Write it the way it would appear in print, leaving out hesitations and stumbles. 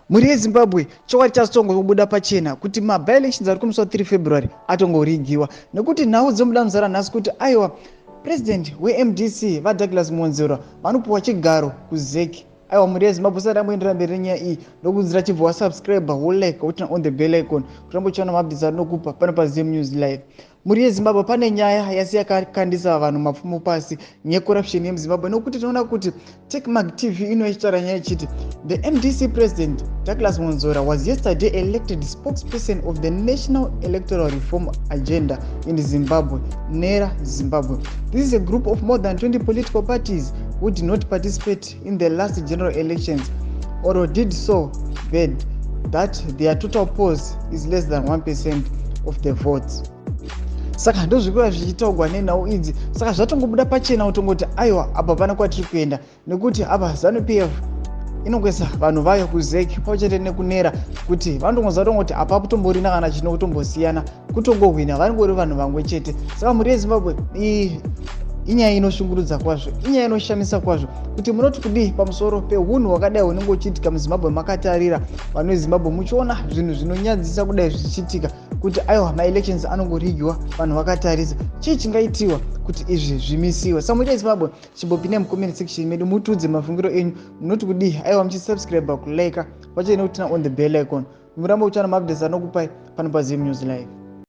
Mhuri yeZimbabwe, chokwadi chazotongobuda pachena kuti maby-elections ari kumusi wa3 February atongorigiwa, nekuti nhau dzomuda muzara nhasi kuti aiwa, president weMDC VaDouglas Mwonzora vanopiwa chigaro kuZEC. Aiwa, mhuri yeZimbabwe, usati amboendera mberi nenyaya iyi, ndokudzira chibva wasubscribe, wolike, woturn on the bell icon kuti rambochiona maupdates atinokupa pano paZim News Live. Mhuri yeZimbabwe, pane nyaya yasi yakakandisa vanhu mapfumo pasi necorruption yemuZimbabwe, nokuti tinoona kuti Techmark TV inoichitaura nyaya ichiti the MDC president Douglas Mwonzora was yesterday elected spokesperson of the National Electoral Reform Agenda in Zimbabwe, NERA Zimbabwe. This is a group of more than 20 political parties who did not participate in the last general elections or did so bad that their total polls is less than 1% of the votes. Saka ndozvikuva zvichitaurwa nenhau idzi. Saka zvatongobuda pachena kutongoti aiwa, apa pana kwatiri kuenda, nekuti apa ZANU PF inongoisa vanhu vayo kuZEC pamwe nekuNERA, kuti vanotongoziva tongoti apa kutomborina kana chino kutombosiyana, kutongohwina vanongori vanhu vamwe chete. Saka mhuri yeZimbabwe, inyaya inoshungurudza kwazvo, inyaya inoshamisa kwazvo, kuti munoti kudii pamusoro peunhu hwakadai hunenge uchiitika muZimbabwe makatarira vanhu veZimbabwe, muchiona zvinhu zvinonyadzisa kudai zvichiitika, kuti aiwa, maelections anongorigiwa vanhu vakatarisa? Chii chingaitiwa kuti izvi zvimisiwe? Samuita Zimbabwe, chimbopindai mucomment section medu, mutiudze mafungiro enyu. Munoti kudii? Aiwa, muchisubscribe, kulike, vachaine kuturn on the bell icon, murambe uchiwana maupdates anokupai pano paZim News Live.